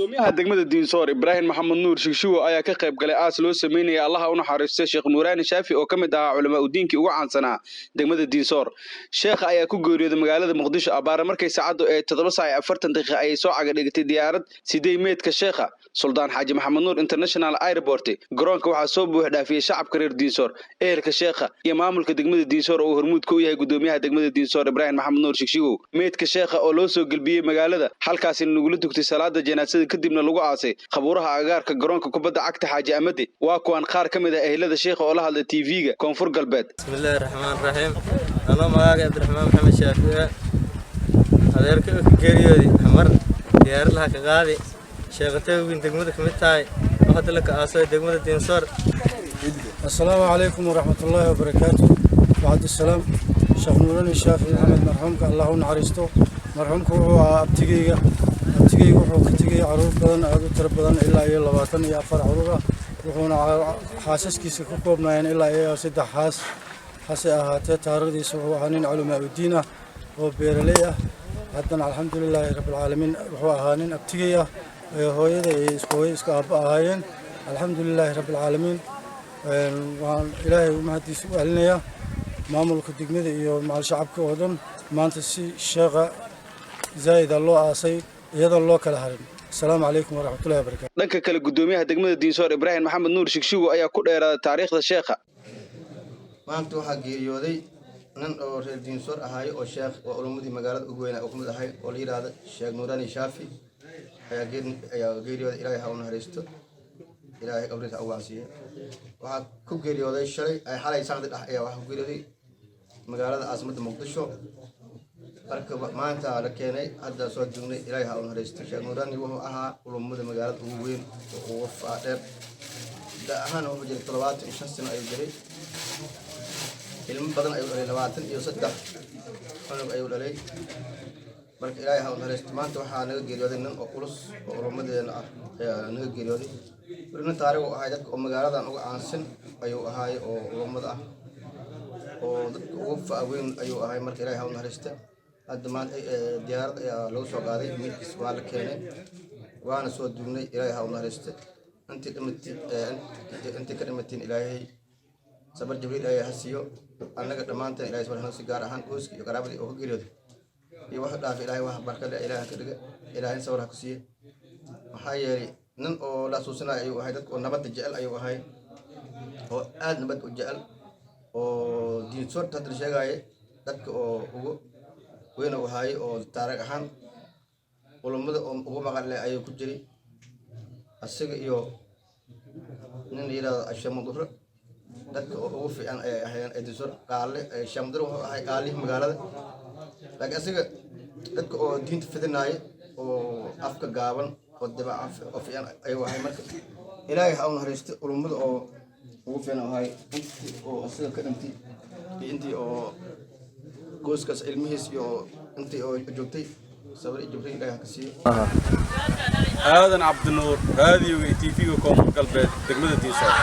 Gudoomiyaha degmada Diinsoor, Ibraahim Maxamed Nuur Shigshiwo, ayaa ka qayb galay aas loo sameynayay Allaha u naxariistay Sheekh Nuuraani Shaafi oo ka mid ahaa culamaa udiinkii ugu caansanaa degmada Diinsoor. Sheekha ayaa ku geeriyooday magaalada Muqdisho abaare markay saacaddu ee 7:40 ayay soo caga dhigatay diyaarad siday meedka sheekha Suldaan Xaaji Maxamed Nuur International Airport. Garoonka waxaa soo buux dhaafiyey shacabka reer Diinsoor, ehelka sheekha iyo maamulka degmada Diinsoor oo uu hormuud ka u yahay gudoomiyaha degmada Diinsoor, Ibraahim Maxamed Nuur Shigshigow. Meedka sheekha oo loo soo gelbiyey magaalada, halkaasina nagula tugtay salaada janaasada, kadibna lagu aasay qabuuraha agagaarka garoonka kubadda cagta Xaaji Amadi. Waa kuwan qaar ka mid ah ehelada sheekha oo la hadlay TV-ga Koonfur Galbeed. Bismillaahi raxmaan raxiim. Anoo magaaga Cabdiraxmaan Maxamed Shaafice, adeerka ka geeriyoodi Xamar, diyaarad laha ka qaadi. Sheekatawgin degmada ka mid tahay oo hadda la ka aasoy degmada Diinsoor. Asalaamu calaykum waraxmatullaahi wabarakaatu. Bacd asalaam, Sheekh Nuurani Shaafi Maxamed marxuumka Allah u naxariisto. Marxuumka wuxuu ahaa abtigeyga. Abtigeyga wuxuu ka tegay caruur badan, aada u tiro badan, ilaa iyo 24 caruur ah. Wuxuuna xaasaskiisa ka koobnaayeen ilaa iyo saddex xaas. Hase ahaatee, taariikhdiisa wuxuu ahaa nin culamaa udiin ah oo beeraley ah. Haddana, alxamdulilaahi rabbilcaalamiin, wuxuu ahaa nin abtigey ah ee hooyada iyo isku hooyo isku aabba ahaayeen. Alxamdulilaahi rabbilcaalamiin. Waxaan Ilaahay mahaddiisa u celinayaa maamulka degmada iyo macal shacabka oo dhan. Maanta si sheekha zaa'ida loo aasay iyadoon loo kala harin. Asalaamu calaykum waraxmatullahi wabarakatu. Dhanka kale, gudoomiyaha degmada Diinsoor, Ibraahim Maxamed Nuur Shigshigo, ayaa ku dheeraaday taariikhda sheekha. Maanta waxaa geeriyooday nin oo reer Diinsoor ahaayo oo sheekh oo culummadii magaalada ugu weynaa oo kamid ahay oo la yidhaahdo Sheekh Nuurani Shaafi ayaa geeriyooday. Ilaahay ha u naxariisto, Ilaahay qabriisa ha u waasiiyo. Waxaa ku geeriyooday shalay ay xalay saqdi dhex ayaa waxaa ku geeriyooday magaalada caasimadda Muqdisho. Marka maanta la keenay, hadda soo joognay. Ilaahay ha u naxariisto. Sheekh Nuurani wuxuu ahaa culummada magaalada ugu weyn oo ugu faadheer. Da ahaan wuxuu jiray 75 sano ayuu jiray. Ilmo badan ayuu dhalay, 23 cunug ayuu dhalay. Marka Ilaahay ha u naxariisto. Maanta waxaa naga geeriyooday nin oo culus oo culummadeena ah ayaa naga geeriyooday. Weli nin taariikh u ahay, dadka oo magaaladan uga caansan ayuu ahaay oo culummada ah oo dadka ugu fa-weyn ayuu ahay. Marka Ilaahay ha u naxariista. Hadda maanta diyaarad ayaa lagu soo qaaday meydkiis, waa la keenay, waana soo duugnay. Ilaahay ha u naxariista. Intii dhimatay, intii ka dhimateen, Ilaahay sabar Jibriil ayaa ha siiyo. Annaga dhammaanteen Ilahay subxaanahu, si gaar ahaan qoyska iyo qaraabadii oo ka geeriyooday iyo wax dhaafay, Ilaahay wax barkale Ilaahay ka dhiga, Ilaahay sabar ha ku siiye. Maxaa yeelay, nin oo la xasuusanayo ayuu ahay. Dadka oo nabadda jecel ayuu ahay oo aad nabad u jecel oo Diinsoorta hadda la sheegaaye dadka oo ugu weyn u ahaay oo taariikh ahaan culummada oo ugu maqan leh ayuu ku jiray, asiga iyo nin la yidhahdo Ashamuduro. Dadka oo ugu fiican ayay ahaayeen Diinsoor. Qaale Shamuduro wuxuu ahay qaalihii magaalada, laakiin asiga dadka oo diinta fidinaaya oo afka gaaban oo dabeeca oo fiican ayuu ahay. Marka Ilaahay ha u naxariisto. Culummada oo ugu fiican ahay. Intii oo asiga ka dhintay iyo intii oo gooskaas ilmihiis iyo intii oo joogtay, sabar iyo Jibriil Ilaahay ha ka siiyo. Aadan Cabdinuur, raadiyoga iyo TV-ga Koonfur Galbeed, degmada Diinsoor.